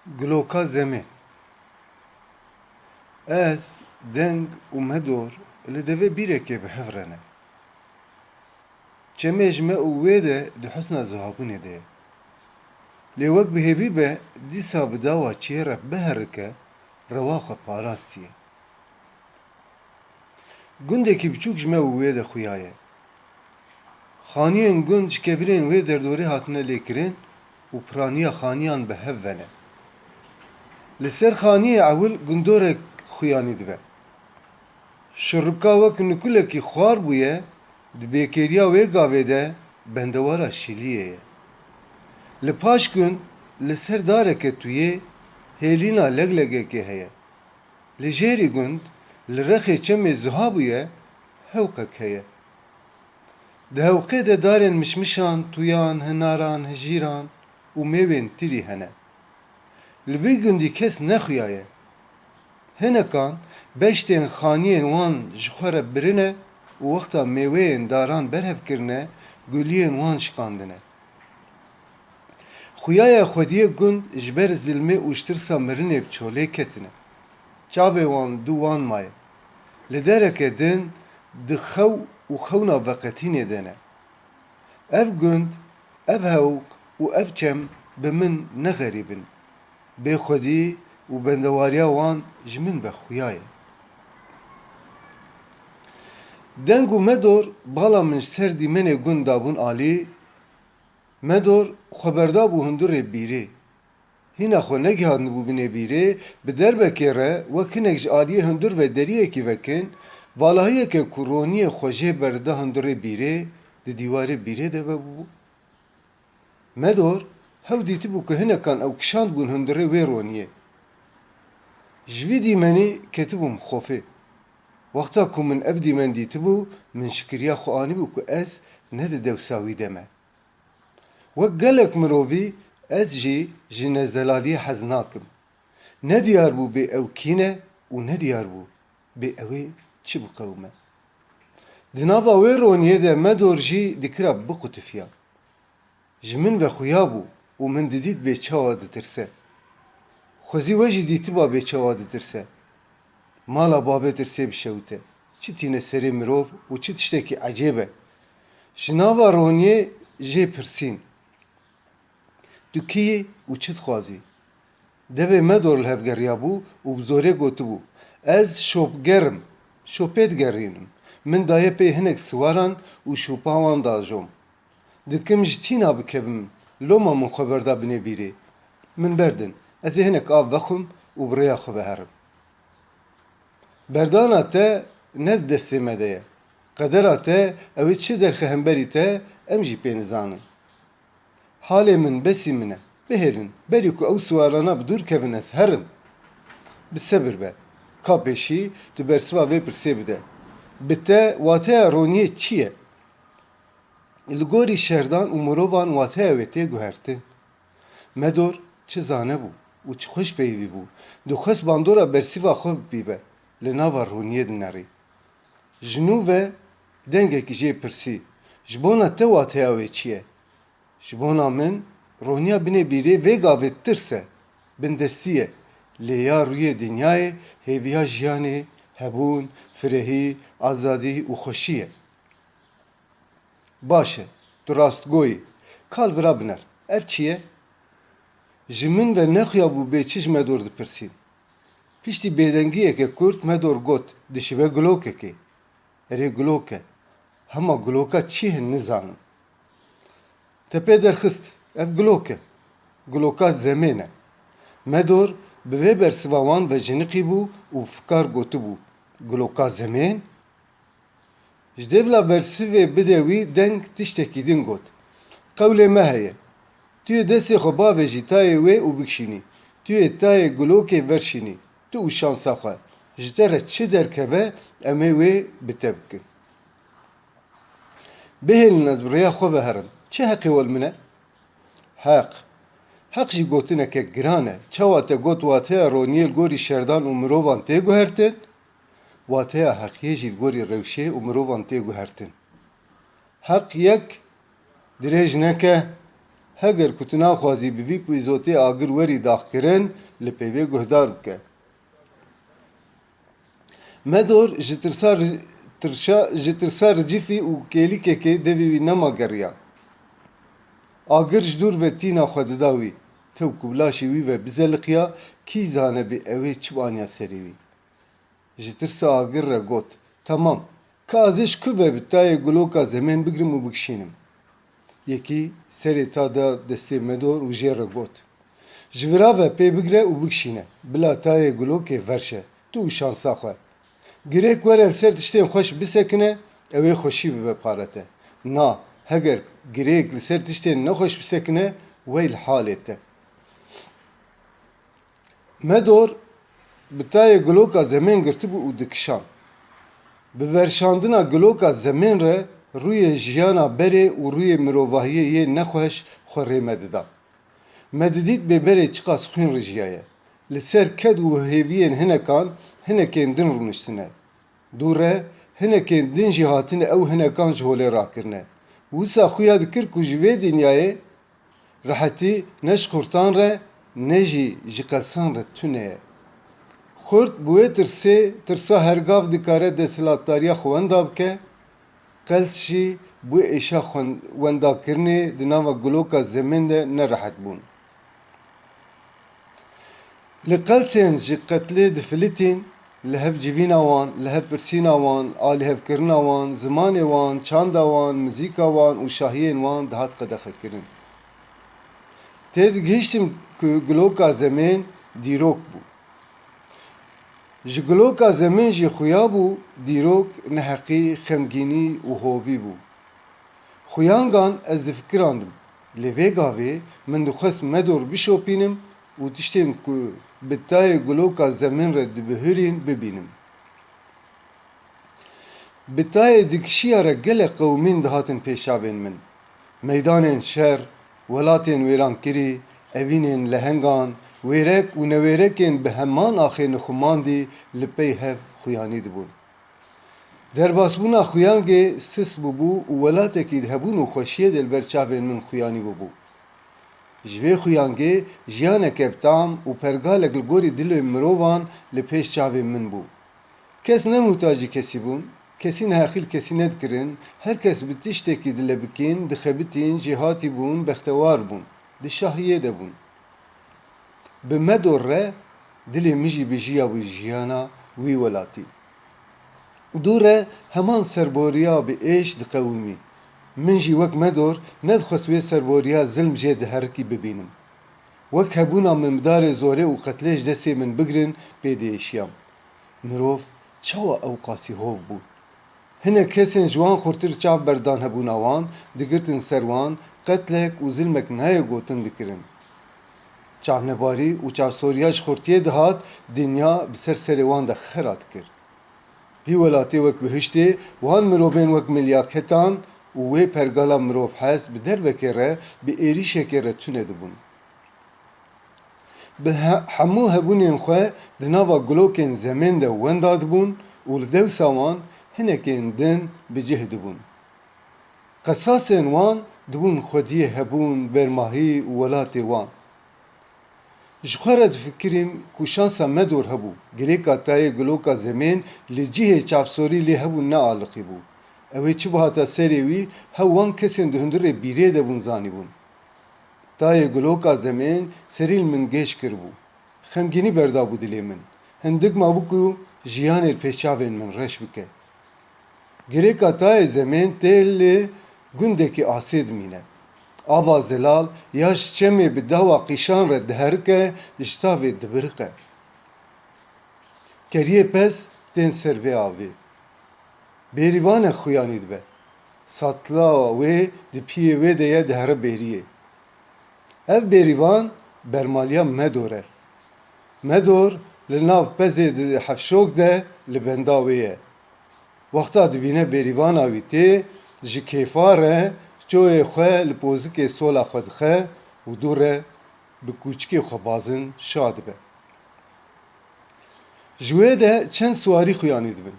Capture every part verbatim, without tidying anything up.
Giloka Zemê. Ez, Deng û Medor li devê bîrekê bi hev re ne. Çemê ji me û wê de di husna zihabûnê de ye. Lê wek bi hêvî be, dîsa bi dawa çiyê re biherike, rewa xwe parastiye. Gundekî biçûk ji me û wê de xuya ye. Xaniyên gund ji kevirên wê derdorê hatine lêkirin û piraniya xaniyan bi hev ve ne. Li ser xaniyê ewil gundorek xuyanî dibe. Şirika wek nikulekî xwar bûye, di bêkêriya wê gavê de bendewara şiliyê ye. Li paş gund, li ser dareke tuyê, hêlîna leglegekê heye. Li jêrî gund, li rexê çemê zuha bûye, hewqek heye. Di hewqê de darên mişmişan, tuyan, hinaran, hijîran û mêwên tirî hene. Li vî gundî kes nexuyaye. Hinekan beştên xaniyên wan ji xwe re birine û wexta mêweyên daran berhev kirine, guliyên wan şikandine. Xuyaya xwediyê gund ji ber zilmê û ji tirsa mirinê bi çolê ketine. Çavê wan dû wan maye. Li dereke din di xew û xewna veqetînê de ne. Ev gund, ev hewq û ev çem bi min ne xerîb in. Bêxwedî û bendewariya wan ji min ve xuya ye. Deng û Medor bala min ji ser dîmenê gund dabûn alî, Medor xwe berdabû hundirê bîrê. Hîna xwe negihandibû binê bîrê, bi derbekê re wek hinek ji aliyê hundir ve deriyekî vekin, valahiyeke ku roniyê xwe jê berdida hundirê bîrê, di dîwarê bîrê de vebûbû. Medor hew dîtibû ku hinekan ew kişandbûn hundirê wê roniyê. Ji vî dîmenî ketibûm xofê. Wexta ku min ev dîmen dîtibû, min şikiriya xwe anîbû ku ez ne di dewsa wî de me. Wek gelek mirovî ez jî ji nezelaliyê hez nakim. Ne diyar bû bê ew kî ne û ne diyar bû bê ew ê çi biqewime. Di nava wê roniyê de Medor jî dikira biqutifiya. Ji min ve xuya bû û min didît bê çawa ditirse. Xwezî we jî dîtiba bê çawa ditirse. Mala bavê tirsê bişewite. Çi tîne serê mirov û çi tiştekî ecêb e. Ji nava roniyê jê pirsîn. Tu kî yî û çi dixwazî? Devê Medor li hev geriyabû û bi zorê gotibû, Ez şopger im. Şopê digerînim. Min daye pê hinek siwaran û şopa wan diajom. Dikim ji tîna bikevim, loma min xwe berda binê bîrê. Min berdin. Ez ê hinek av vexwim û bi rêya xwe ve herim. Berdana te ne di destê me de ye. Qedera te, ew ê çi derxe hemberî te, em jî pê nizanin. Halê min besî min e. Bihêlin, berî ku ew siwarana bi dûr kevin ez herim. Bi sebir be. Ka pêşî tu bersiva vê pirsê bide. Bi te wateya roniyê çi ye? Li gorî şerdan û mirovan wateya wê tê guhertin. Medor çi zane bû û çi xweş peyivî bû. Dixwest bandora bersiva xwe bipîve, li nava roniyê dinerî. Ji nû ve dengekî jê pirsî, Ji bona te wateya wê çi ye? Ji bona min, roniya binê bîrê vê gavê tirs e, bindestî ye, lê ya rûyê dinyayê hêviya jiyanê, hebûn, firehî, azadî û xweşî ye. Baş e, tu rastgo yî. Kal vira biner. Ev çi ye? Ji min ve nexuya bû bê çi ji Medor dipirsîn. Piştî bêdengiyeke kurt Medor got, Dişibe gulokekê. Erê gulok e. Hema guloka çi ye nizanim. Te pê derxist, ev gulok e. Guloka zemê ne. Medor bi vê bersiva wan ve jiniqî bû û fikar gotibû, Guloka zemên? Ji dêvla bersivê bide wî deng tiştekî din got, Qewlê me heye. Tu yê destê xwe bavêjî tayê wê û bikişînî. Tu yê tayê gulokê verşînî. Tu û şansa xwe. Ji te re çi derkeve, em ê wê bi te bikin. Bihêlin ez bi rêya xwe ve herim. Çi heqê we li min e? Heq. Heq jî gotineke giran e. Çawa te got wateya roniyê li gorî şerdan û mirovan tê guhertin? Wateya heqiyê jî li gorî rewşê û mirovan tê guhertin. Heq yek, dirêj neke, Heger ku tu naxwazî bi vî epîzodê agir werî daxkirin, li peyvê guhdar bike. Medor ji tirsa ri-, tirşa, ji tirsa ricifî û kêlîkekê devê wî nema geriya. Agir ji dûr ve tîna xwe dida wî. Tew ku bi laşê wî ve bizeliqiya, kî zane bê ew ê çi baniya serê wî. Ji tirsa agir re got, Temam, ka ez ê ji ku ve bi tayê guloka zemên bigrim û bikişînim? Yekî serê ta da destê Medor û jê re got, Ji vira ve pê bigre û bikişîne, bila tayê gulokê verşe, tu û şansa xwe. Girêk were li ser tiştên xweş bisekine, ew ê xweşî bibe pare te. Na, heger girêk li ser tiştên nexweş bisekine, wey li halê te. Medor bi tayê guloka zemên girtibû û dikişand. Bi verşandina guloka zemên re rûyê jiyana berê û rûyê mirovahiyê yê nexweş xwe rê me dida. Me didît bê berê çiqas xwîn rijiyaye. Li ser ked û hêviyên hinekan, hinekên din rûniştine. Dû re, hinekên din jî hatine ew hinekan ji holê rakirine. Wisa xuya dikir ku ji vê dinyayê rehetî ne ji xurtan re, ne jî ji qelsan re tune ye. Xurt bi wê tirsê, tirsa hergav dikare desthilatdariya xwe wenda bike, qels jî bi wê êşa xwen-, wendakirinê di nava guloka zemên de nerehet bûn. Li qelsên ji qetlê difilitîn, li hev civîna wan, li hev pirsîna wan, alîhevkirina wan, zimanê wan, çanda wan, muzîka wan û şahiyên wan dihat qedexekirin. Têdigihîştim ku guloka zemên dîrok bû. Ji guloka zemên jî xuya bû, dîrok, neheqî, xemgînî û hovî bû. Xuyangan ez difikirandim, lê vê gavê min dixwest Medor bişopînim û tiştên ku bi tayê guloka zemên re dibihurîn bibînim. Bi tayê dikişiya re gelek qewimîn dihatin pêş çavên min. Meydanên şer, welatên wêrankirî, evînên lehengan, wêrek û newêrekên bi heman axê nixumandî li pey hev xuyanî dibûn. Derbasbûna xuyangê sist bûbû û welatekî di hebûn û xweşiyê de li ber çavên min xuyanî bûbû. Ji vê xuyangê jiyaneke bi tam û pergalek li gorî dilê mirovan li pêş çavên min bû. Kes ne muhtacî kesî bûn, kesî neheqî li kesî nedikirin, her kes bi tiştekî dilebikîn, dixebitîn, jêhatî bûn, bextewar bûn, di şahiyê de bûn. Bi Medor re dilê min jî bijiyabû jiyana wî welatî. Dû re heman serboriya bi êş diqewimî. Min jî wek Medor nedixwest wê serboriya zilm jê diherikî bibînim. Wek hebûna min bi darê zorê û qetlê ji destê min bigirin pê diêşiyam. Mirov çawa ew qasî hov bû? Hinek kesên ji wan xurtir çav berdan hebûna wan, digirtin ser wan, qetlek û zilmek nayê gotin dikirin. Çavnebarî û çavsoriya ji xurtiyê dihat, dinya bi ser serê wan de xera dikir. Vî welatê wek bihiştê, wan mirovên wek milyaketan û wê pergala mirovhez bi dervekê re, bi êrîşekê re tune dibûn. Bi he-, hemû hebûnên xwe di nava gulokên zemên de wenda dibûn û li dewsa wan hinekên din bi cih dibûn. Qesasên wan dibûn xwediyê hebûn, bermahî û welatê wan. Ji xwe re difikirîm ku şansa Medor hebû, girêka tayê guloka zemên li cihê çavsorî lê hebûn nealiqîbû. Ew ê çi bihata serê wî, hew wan kesên di hundirê bîrê de bûn zanîbûn. Tayê guloka zemên serî li min gêj kiribû. Xemgînî berdabû dilê min. Hindik mabû ku jiyanê li pêş çavên min reş bike. Girêka tayê zemên tê li gundekî asê dimîne. Ava zelal ya ji çemê bi dawa qîşan re diherike, ji savê dibiriqe. Keriyê pez tên ser vê avê. Bêrîvanek xuyanî dibe. Satla wê di piyê wê de ye, dihere bêriyê. Ev bêrîvan bermaliya Medor e. Medor li nav pezê di hefşok de li benda wê ye. Wexta dibîne bêrîvana wî tê, ji kêfa re çoyê xwe li pozikê sola xwe dixe û dû re bi kûçikê xwe bazin şa dibe. Ji wê de çend siwarî xuyanî dibin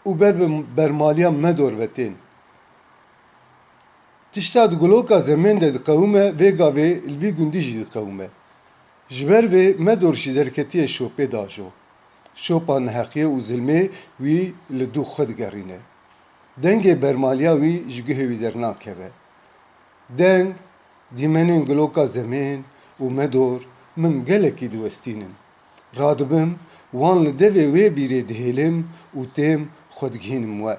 û ber bi bermaliya Medor ve tên. Tişta di guloka zemên de diqewime, vê gavê li vî gundî jî diqewime. Ji ber vê Medor jî derketiye şopê dajo. Şopa neheqiyê û zilmê wî li dû xwe digerîne. Dengê bermaliya wî ji guhê wî dernakeve. Deng, dîmenên guloka zemên û Medor min gelekî diwestînin. Radibim, wan li devê wê bîrê dihêlim û têm xwe digihînim we.